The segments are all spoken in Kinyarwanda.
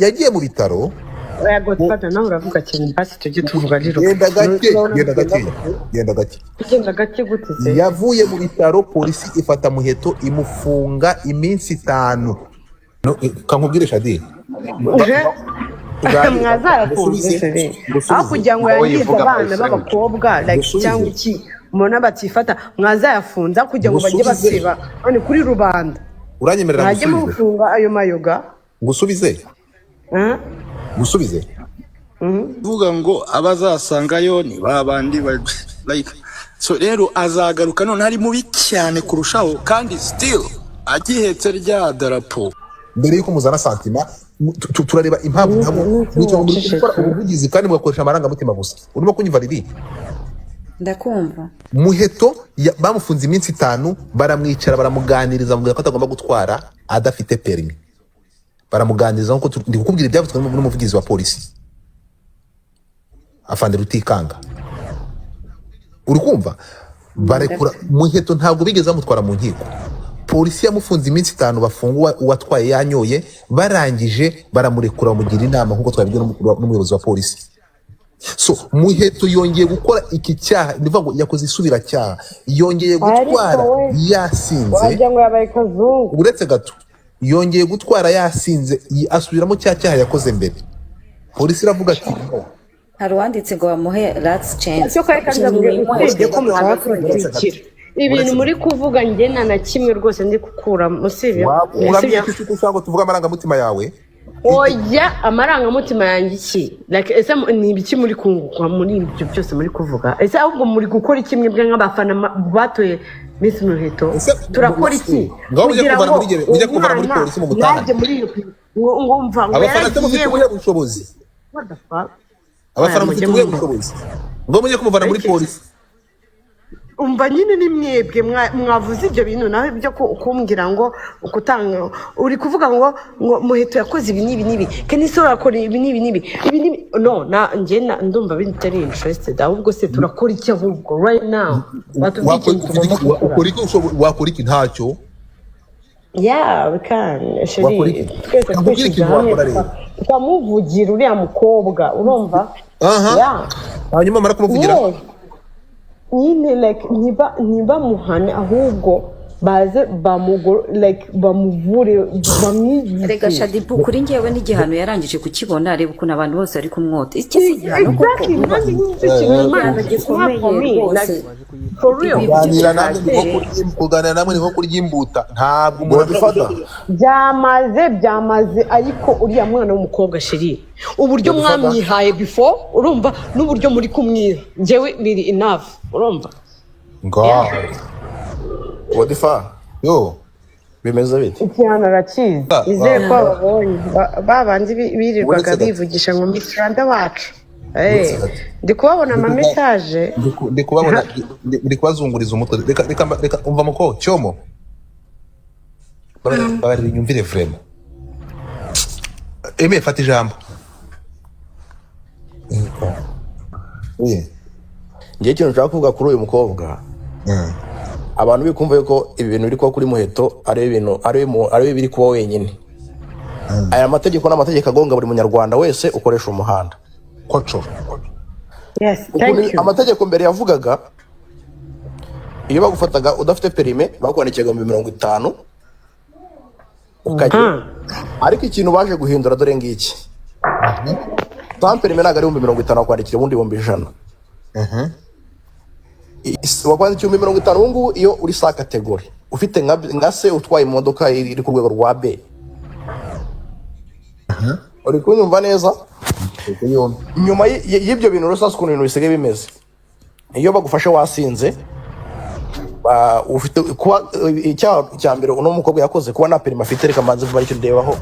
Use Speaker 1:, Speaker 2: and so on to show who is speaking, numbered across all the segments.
Speaker 1: Yagiye mu bitaro.
Speaker 2: Oya Godfather, nawe uravuga cyane. Basi tujye tuvuga rero.
Speaker 1: Genda gake, genda gake, genda gake.
Speaker 2: Kugenda gake gute se?
Speaker 1: Yavuye mu bitaro, polisi ifata Muheto imufunga iminsi 5. No, kankubwire Shadi. Tuganire.
Speaker 2: Mwazayafunze
Speaker 1: Ngusubize,
Speaker 2: se re?
Speaker 1: ngusubize.
Speaker 2: Aho kugira ngo
Speaker 3: Aho
Speaker 2: yangize
Speaker 3: yivuga
Speaker 2: abana
Speaker 3: my friend.
Speaker 2: b'abakobwa, like,
Speaker 1: Ngusubize.
Speaker 2: cyangwa iki, mubona batifata, mwazayafunze aho kugira ngo bajye
Speaker 1: Ngusubize.
Speaker 2: basiba none kuri rubanda.
Speaker 1: Uranyemerera
Speaker 2: Mwajye
Speaker 1: ngusubize?
Speaker 2: mufunga ayo mayoga.
Speaker 1: Ngusubize?
Speaker 2: Eh?
Speaker 1: Ngusubize.
Speaker 4: Kuvuga ngo abazasangayo ni ba bandi like so. Rero azagaruka none ari mubi cyane kurushaho, kandi still agihetse rya darapo.
Speaker 1: Mbere yuko muzana sentiment, turareba impamvu. Ntabwo mwicara muri gukora ubuvugizi kandi mugakoresha amarangamutima gusa. Urimo kunyumva, Riri?
Speaker 5: Ndakumva.
Speaker 1: Muheto bamufunze iminsi 5, baramwicara, baramuganiriza, bamubwira ko atagomba gutwara adafite permis. Baramuganiriza nkuko ndi kukubwira ibyavuzwe n'umuvugizi wa polisi, afande Rutikanga. Uri kumva? Barekura Muheto, ntabwo bigeze bamutwara mu nkiko. Polisi yamufunze iminsi 5, bafunga uwatwaye yanyoye, barangije baramurekura, bamugira inama nk'uko twabibwiwe n'umuyobozi wa polisi. So Muheto yongeye gukora iki cyaha, ni ukuvuga ngo yakoze isubiracyaha, yongeye gutwara
Speaker 2: Ariko we
Speaker 1: yasinze.
Speaker 2: Wagira ngo yabaye kazungu.
Speaker 1: Uretse gato, yongeye gutwara yasinze, asubiramo cya cyaha yakoze mbere. Polisi iravuga ati no.
Speaker 5: Hari uwanditse ngo bamuhe last chance.
Speaker 2: Cyo kare kandi ndavuga, usibye ko mushaka
Speaker 1: Uretse gato.
Speaker 2: kuntwikira ibintu muri kuvuga, njye nta na kimwe rwose ndi gukuramo, usibye
Speaker 1: Wakuramo
Speaker 2: usibye
Speaker 1: iki se ushaka ngo tuvuge amarangamutima yawe?
Speaker 2: Oya, amarangamutima yanjye iki? Like, ese ni ibiki muri kunguka muri ibyo byose muri kuvuga? Ese ahubwo muri gukora iki mwebwe nk'abafana batoye Miss Muheto?
Speaker 1: Ese
Speaker 2: Turakora iki
Speaker 1: ngaho mujye
Speaker 2: kugira
Speaker 1: kuvana
Speaker 2: ngo
Speaker 1: muri mujye kuvana muri
Speaker 2: umwana
Speaker 1: polisi mu mutahane.
Speaker 2: najye muri iyo ngo mva ngo
Speaker 1: Abafana se mufite
Speaker 2: yaragiye
Speaker 1: ubuhe bushobozi?
Speaker 2: What the fuck?
Speaker 1: Abafana
Speaker 2: Oya,
Speaker 1: mufite
Speaker 2: mujye
Speaker 1: ubuhe bushobozi ngo mujye kumuvana muri polisi?
Speaker 2: Umva nyine, ni mwebwe mwavuze ibyo bintu. Nawe ibyo kumbwira ngo kutanga, uri kuvuga ngo Muheto yakoze ibi n'ibi n'ibi, Kenny Sol akora ibi n'ibi n'ibi, ibi n'ibi. No, na njye ndumva bitari interested. Ahubwo se turakora iki? Ahubwo right now batubwiye ikintu tugomba gukora.
Speaker 1: Ukora iki? Wakora iki? Ntacyo.
Speaker 2: Yeah, we can.
Speaker 1: Wakora
Speaker 2: Chéri,
Speaker 1: iki?
Speaker 2: twese
Speaker 1: Nakubwira
Speaker 2: twishyize
Speaker 1: ikintu
Speaker 2: hamwe
Speaker 1: wakora rero.
Speaker 2: tukamuvugira uriya mukobwa, urumva?
Speaker 1: Aha.
Speaker 2: Yeah.
Speaker 1: Hanyuma mara kumuvugira?
Speaker 2: Yeah. Nyine like ntibamuhane, ahubwo baze like bamuvure,
Speaker 5: Rega
Speaker 2: bamwigishe.
Speaker 5: Shadibu, kuri njyewe n'igihano yarangije kukibona. Reba ukuntu abantu bose bari kumwota. Iki si igihano koko?
Speaker 2: Exactly, nanjye nyine icyo kintu, Imana,
Speaker 5: Igihano
Speaker 2: it's not for me,
Speaker 5: gikomeye
Speaker 2: like
Speaker 5: rwose.
Speaker 2: for real.
Speaker 1: Kuganira namwe ni nko kuganira namwe ni nko kurya imbuta. Ntabwo umuntu
Speaker 6: Godfather.
Speaker 2: Byamaze, byamaze. Ariko uriya mwana w'umukobwa, chéri, uburyo
Speaker 6: Godfather.
Speaker 2: mwamwihaye before, urumva, n'uburyo muri kumwiha, njyewe biri enough, urumva?
Speaker 1: Ngaho.
Speaker 6: Godfather.
Speaker 1: Yo.
Speaker 6: Bimeze bite?
Speaker 2: Igihano arakizi.
Speaker 1: Ah,
Speaker 2: Nizere ko babonye ba bandi birirwaga
Speaker 1: Uretse gato.
Speaker 2: bivugisha ngo Miss Rwanda wacu.
Speaker 1: Uretse
Speaker 2: Eh,
Speaker 1: gato.
Speaker 2: ndi kubabona ama message.
Speaker 1: Ndi kubabona, ndi kubazunguriza umutwe. Reka, reka, reka. Umva muko cyomo, babarira inyumvire vraiment. Eme, fata ijambo. Eh.
Speaker 6: Ngewe ikintu nshaka kuvuga kuri uyu mukobwa, abantu bikumva yuko ibi bintu biri kuba kuri Muheto ari ibintu ari biri kuba wenyine. Aya mategeko ni amategeko agonga buri munyarwanda wese ukoresha umuhanda.
Speaker 1: Koco.
Speaker 2: Yes,
Speaker 6: Ukuntu
Speaker 2: thank you.
Speaker 6: amategeko mbere yavugaga, iyo bagufataga udafite permis bakwandikiraga 50,000 ukajya. Ariko ikintu baje guhindura dore ngiki: sans permis ntabwo ari 50,000, bakwandikira ubundi 100,000. Wakwandikira 50,000 ubu ngubu iyo uri C category, ufite nka se utwaye imodoka iri ku rwego rwa B. Uri kunyumva neza?
Speaker 1: Yombi.
Speaker 6: Nyuma y'ibyo bintu rero, sasa ukuntu ibintu bisigaye bimeze, iyo bagufashe wasinze, ufite kuba icyaha cya mbere uno mukobwa yakoze, kuba nta permis afite. Reka mbanze vuba icyo ndebaho.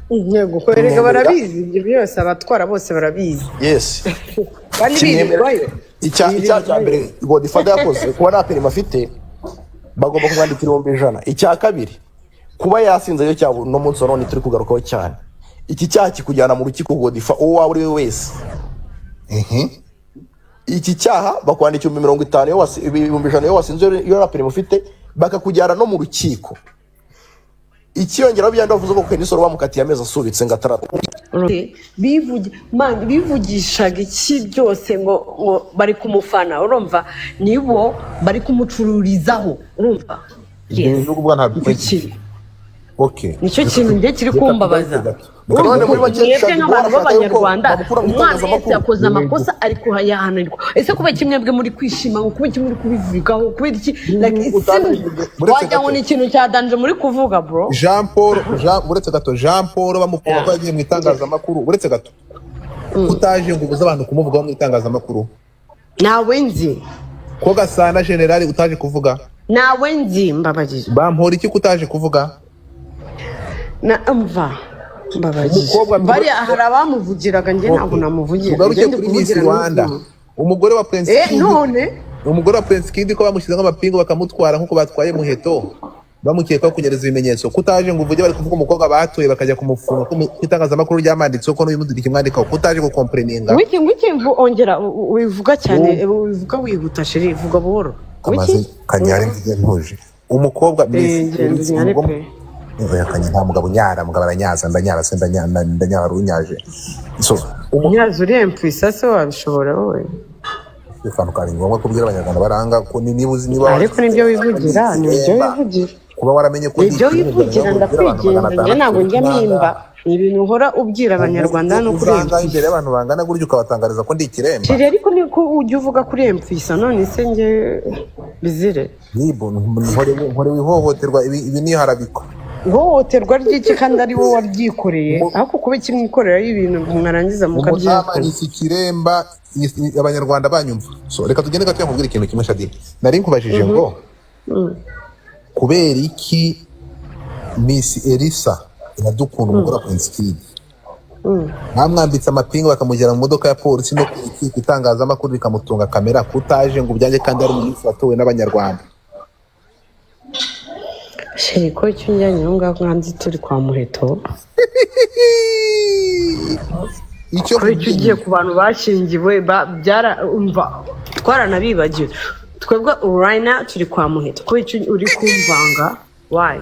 Speaker 2: Intego ko erega
Speaker 6: Kimwemerera.
Speaker 2: barabizi ibyo byose, abatwara bose barabizi.
Speaker 6: Yes.
Speaker 2: Kandi
Speaker 6: Kimwemerera.
Speaker 2: birirwayo.
Speaker 6: Icyaha cya mbere Godfather yakoze, kuba nta permis afite, bagomba kumwandikira 100,000. Icya kabiri, kuba yasinze, yo cyaba uno munsi wa none turi kugarukaho cyane. Iki cyaha kikujyana mu rukiko, Godfather, uwo waba uri we wese. Iki cyaha bakwandikira 50,000 iyo 100,000 iyo wasinze, iyo nta permis ufite, bakakujyana no mu rukiko. Ikiyongeraho, byandi bavuze ko Kenny Sol bamukatiye amezi asubitse ngo atara
Speaker 2: Man, bivugishaga iki byose ngo bari kumufana, urumva nibo bari kumucururizaho, urumva?
Speaker 1: Ibyo
Speaker 2: Yes.
Speaker 1: bintu kuvuga ntabwo
Speaker 2: Nicyo kiri
Speaker 1: okay.
Speaker 2: nicyo kintu njye kiri
Speaker 1: Reka
Speaker 2: kumbabaza.
Speaker 1: tugaruke gato. Reka
Speaker 6: None muri
Speaker 1: tugaruke.
Speaker 6: make,
Speaker 2: Mwebwe
Speaker 6: Shaddy
Speaker 2: nk'abantu
Speaker 6: Boo arashaka yuko
Speaker 2: b'Abanyarwanda,
Speaker 6: bamukura mu
Speaker 2: umwana wese
Speaker 6: itangazamakuru.
Speaker 2: yakoze amakosa ariko yahanirwa. Ese kubera iki mwebwe muri kwishima, ngo kubera iki muri kubivugaho, kubera iki, like,
Speaker 1: Uretse
Speaker 2: wagira ngo
Speaker 1: gato.
Speaker 2: ni ikintu cya danger muri kuvuga, bro?
Speaker 1: Jean Paul, Jean, uretse gato, Jean Paul bamufunga ko yagiye mu itangazamakuru. Uretse gato, utaje ngo ubuze abantu kumuvugaho mu itangazamakuru.
Speaker 2: Nawe nzi.
Speaker 1: Ko Gasana General utaje kuvuga?
Speaker 2: Nawe nzi, mbabarira.
Speaker 1: Bampora iki kutaje kuvuga?
Speaker 2: Na mva, mbabarira.
Speaker 1: Umukobwa
Speaker 2: Bariya hari abamuvugiraga, njye ntabwo namuvugira.
Speaker 1: Tugaruke
Speaker 2: Njye ndi
Speaker 1: kuri Miss
Speaker 2: kuvugira
Speaker 1: Rwanda,
Speaker 2: n'ukuntu.
Speaker 1: Umugore wa Prince
Speaker 2: Eh
Speaker 1: Kid.
Speaker 2: None
Speaker 1: Umugore wa Prince Kid ko bamushyizemo amapingu bakamutwara nk'uko batwaye Muheto, bamukekaho kunyereza ibimenyetso, kutaje ngo uvuge? Bari kuvuga umukobwa batoye bakajya kumufunga, ko ku itangazamakuru ryamanditseho ko n'uyu munsi rikimwandikaho, kutaje gucomplaininga?
Speaker 2: Wiki wiki, ongera wivuga cyane, wivuga wihuta, chérie, vuga buhoro.
Speaker 1: Amaze
Speaker 2: Wiki.
Speaker 1: kanyari mvuge ntuje. Umukobwa Miss
Speaker 2: Genda unyare pe.
Speaker 1: Oya, kanya nta mugabo unyara, mugabo aranyaza, ndanyara se, ndanyara unyaje. So
Speaker 2: Nyaza urempfisa se, wabishobora wowe?
Speaker 1: Akantu kari ngombwa kubwira Abanyarwanda baranga ko niba uzi niba
Speaker 2: Ariko nibyo wivugira, nibyo wivugira.
Speaker 1: Kuba waramenye ko
Speaker 2: Nibyo
Speaker 1: ndi ikiremba,
Speaker 2: wivugira.
Speaker 1: ngo ubwire abantu
Speaker 2: Ndakwigenza
Speaker 1: magana
Speaker 2: njye
Speaker 1: atandatu
Speaker 2: ntabwo njya
Speaker 1: nanga.
Speaker 2: mpimba, ni ibintu uhora ubwira Abanyarwanda hano kuri
Speaker 1: Uzanga
Speaker 2: empfisa.
Speaker 1: imbere y'abantu bangana gutyo ukabatangariza ko ndi ikiremba.
Speaker 2: Chérie, ariko niko ujya uvuga kuri empfisa, none se njye bizire?
Speaker 1: Nibo nkorewe ihohoterwa, ibi ni iharabikwa.
Speaker 2: Ihohoterwa ry'iki kandi ari wowe waryikoreye? Ariko kuba kimwikoreraho ibintu mwarangiza
Speaker 1: Umudamu
Speaker 2: mukabyihakana.
Speaker 1: anyise ikiremba, Abanyarwanda banyumva. So reka tugende gato nkubwire ikintu kimwe. Shadi, nari nkubajije ngo kubera iki Miss Elisa Iradukunda, umugore wa Prince Kid, bamwambitse amapingu bakamugera mu modoka ya polisi no ku rukiko, itangazamakuru rikamutunga kamera, kutaje ngo ubyange kandi ari umunsi watowe n'Abanyarwanda?
Speaker 2: Chérie, ko icyo unjyanye aho ngaho nkanzi turi kwa Muheto?
Speaker 1: Icyo
Speaker 2: Ko icyo ugiye ku bantu bashyingiwe byara umva twaranabibagiwe twebwe. Right now turi kwa Muheto, ko icyo uri kumvanga, why?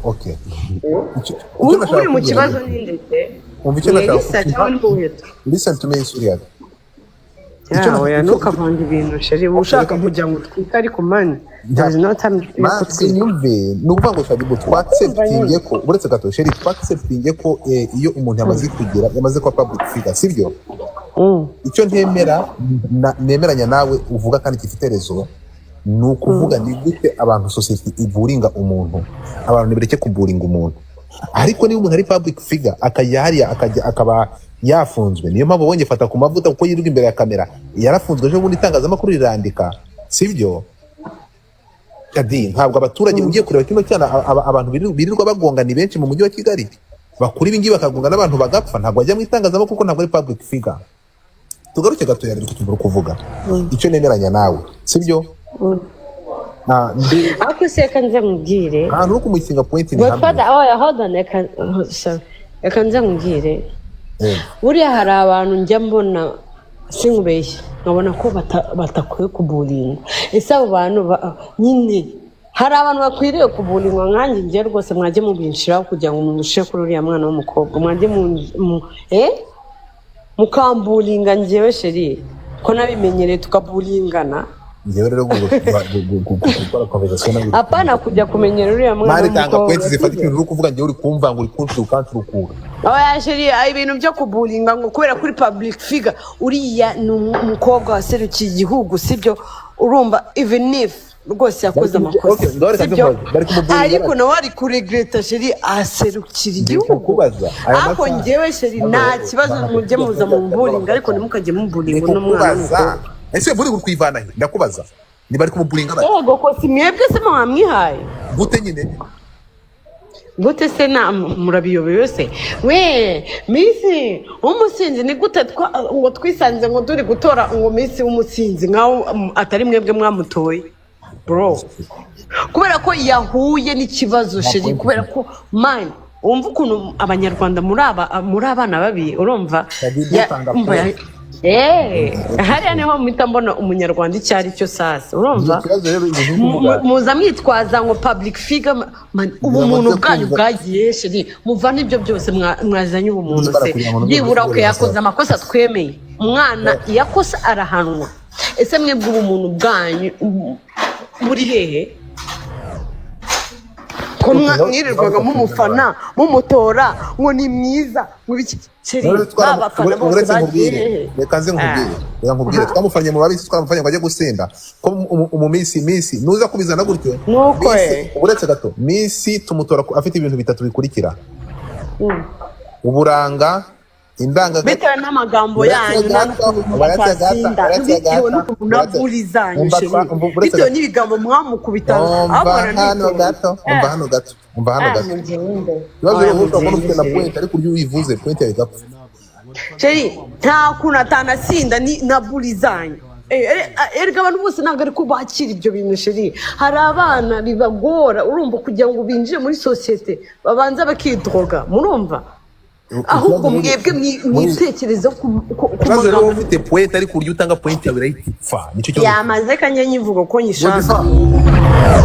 Speaker 1: Okay, icyo nashaka
Speaker 2: Uri mu
Speaker 1: kubwira
Speaker 2: kibazo ninde?
Speaker 1: Umva icyo
Speaker 2: Ni
Speaker 1: nashaka
Speaker 2: Elisa cyangwa ni Muheto?
Speaker 1: Listen to me, Suriya. Icyo
Speaker 2: Yawe ntukavanga ibintu, chérie. Uba ushaka kugira ngo utwike, ariko man, there is no time yo
Speaker 1: Manzi,
Speaker 2: kutwika.
Speaker 1: nyumve, ni ukuvuga ngo Shadibu, twacceptinge ko, uretse gato chérie, twacceptinge ko iyo umuntu yamaze kugera, yamaze kuba public figure, sibyo? Icyo ntemera nemeranya nawe uvuga kandi gifite raison ni ukuvuga ni gute abantu, sosiyete ibullyinga umuntu. Abantu ntibireke kubullyinga umuntu, ariko niba umuntu ari public figure akajya hariya akajya akaba yafunzwe, niyo mpamvu ubonye fata ku mavuta kuko yirirwa imbere ya kamera, yarafunzwe ejo bundi, itangazamakuru rirandika, sibyo? Kadi ntabwo abaturage ugiye kureba kino cyana, abantu birirwa bagonga ni benshi mu mujyi wa Kigali, bakura ibingibi bakagonga n'abantu bagapfa, ntabwo bajya mu itangazamakuru kuko ntabwo ari public figure. Tugaruke gatoya rero ku kintu uri kuvuga. Icyo nemeranya nawe, sibyo?
Speaker 2: Ariko se reka nze nkubwire.
Speaker 1: Ahantu ho kumukinga point ni hamwe.
Speaker 2: Godfather, oh, hold on, reka, oh, sorry. Reka nze nkubwire. Buriya hari abantu njya mbona, sinkubeshye, nkabona ko batakwiye kubullyingwa. Ese abo bantu nyine hari abantu bakwiriye kubullyingwa nkanjye? Njye rwose mwajye mubinshiraho kugira ngo mumushyire kuri uriya mwana w'umukobwa, mwajye mukambullyinga njyewe, chérie, ko nabimenyereye tukabullyingana.
Speaker 1: Njyewe rero gukora conversation nawe
Speaker 2: Apana kujya kumenyera uriya mwana
Speaker 1: mari tanga
Speaker 2: w'umukobwa.
Speaker 1: points zifata ikintu uri kuvuga. Njyewe uri kumva ngo uri kunshira ukanshurukura.
Speaker 2: Oya chérie, ibintu byo kubullyinga ngo kubera kuri public figure, uriya ni umukobwa waserukiye igihugu, sibyo? Urumva, even if rwose yakoze amakosa,
Speaker 1: Okay, ngaho reka
Speaker 2: sibyo?
Speaker 1: nze bari kumubullyinga.
Speaker 2: Ariko nawe ari kuregreta, chérie, aserukira
Speaker 1: Ndi
Speaker 2: igihugu.
Speaker 1: kukubaza, aya
Speaker 2: Ariko
Speaker 1: masaha
Speaker 2: njyewe, chérie, nta kibazo, mujye muza mu mbullyinga, ariko ntimukajye
Speaker 1: Ni
Speaker 2: mubullyinga uno mwana
Speaker 1: kukubaza,
Speaker 2: w'umukobwa.
Speaker 1: ese buri kwivana he? Ndakubaza, ni bari kumubullyinga bati
Speaker 2: Yego, ko si mwebwe se mwamwihaye?
Speaker 1: Gute nyine?
Speaker 2: Gute se? Na murabiyobewe se? We Miss w'umusinzi ni gute ngo twisanze ngo turi gutora ngo Miss w'umusinzi nkaho atari mwebwe mwamutoye, bro? Kubera ko yahuye n'ikibazo, chérie, kubera ko, man, wumva ukuntu Abanyarwanda muri aba muri abana babi, urumva?
Speaker 1: Shaddy, tanga
Speaker 2: Umva
Speaker 1: point.
Speaker 2: Hariya niho mpita mbona umunyarwanda icyo ari cyo sasa, urumva?
Speaker 1: Ikibazo rero, ibintu kuvuga
Speaker 2: Muza mwitwaza ngo public figure, man, ubumuntu
Speaker 1: Ngira ngo
Speaker 2: bwanyu
Speaker 1: nze kumva.
Speaker 2: bwagiye, chéri. Muva n'ibyo byose mwazanye ubumuntu
Speaker 1: Nzibara
Speaker 2: se?
Speaker 1: kugira ngo
Speaker 2: Byibura
Speaker 1: nubwo
Speaker 2: ko yakoze
Speaker 1: nzibara.
Speaker 2: amakosa, twemeye umwana iyo akosa arahanwa. Ese mwebwe ubumuntu bwanyu buri hehe, ko mwirirwaga mumufana, mumutora ngo ni mwiza, ngo ibiki, chéri?
Speaker 1: Rero
Speaker 2: Ba bafana bose
Speaker 1: uretse
Speaker 2: bagiye
Speaker 1: nkubwire,
Speaker 2: hehe?
Speaker 1: reka nze nkubwire, reka nkubwire, twamufanye mu babisi, twamufanye ngo ajye gusinda, ko mu minsi nuza kubizana gutyo.
Speaker 2: Nuko
Speaker 1: Miss, uretse gato, Miss tumutora afite ibintu bitatu bikurikira: uburanga, indangagaciro.
Speaker 2: Bitewe n'amagambo yanyu
Speaker 1: Uretse gato,
Speaker 2: n'ukuntu
Speaker 1: uretse gato,
Speaker 2: batasinda,
Speaker 1: uretse
Speaker 2: bitewe
Speaker 1: gato,
Speaker 2: n'ukuntu na buri zanyu,
Speaker 1: umva
Speaker 2: chéri,
Speaker 1: uretse
Speaker 2: bitewe
Speaker 1: gato.
Speaker 2: n'ibigambo mwamukubita.
Speaker 1: Umva
Speaker 2: Ahora
Speaker 1: hano
Speaker 2: nitonze.
Speaker 1: gato, umva hano gato, umva hano gato.
Speaker 2: Mugende.
Speaker 1: Ikibazo
Speaker 2: Oya,
Speaker 1: rero, ushobora kubona ufite na
Speaker 2: mugende.
Speaker 1: point, ariko uburyo uyivuze, point yawe igapfa.
Speaker 2: Chéri, nta kuntu atanasinda ni na buri zanyu. Erega abantu bose ntabwo ariko bakira ibyo bintu, chéri. Hari abana bibagora, urumva, kugira ngo binjire muri sosiyete babanza bakidroga, murumva? Ahubwo mwebwe mwitekerezo ku
Speaker 1: Ikibazo rero,
Speaker 2: magambo.
Speaker 1: ufite point, ariko uburyo utanga point yawe irahita ipfa, nicyo kibazo.
Speaker 2: Yamaze kanya nyivuga ko nyishaka.
Speaker 1: Godfather.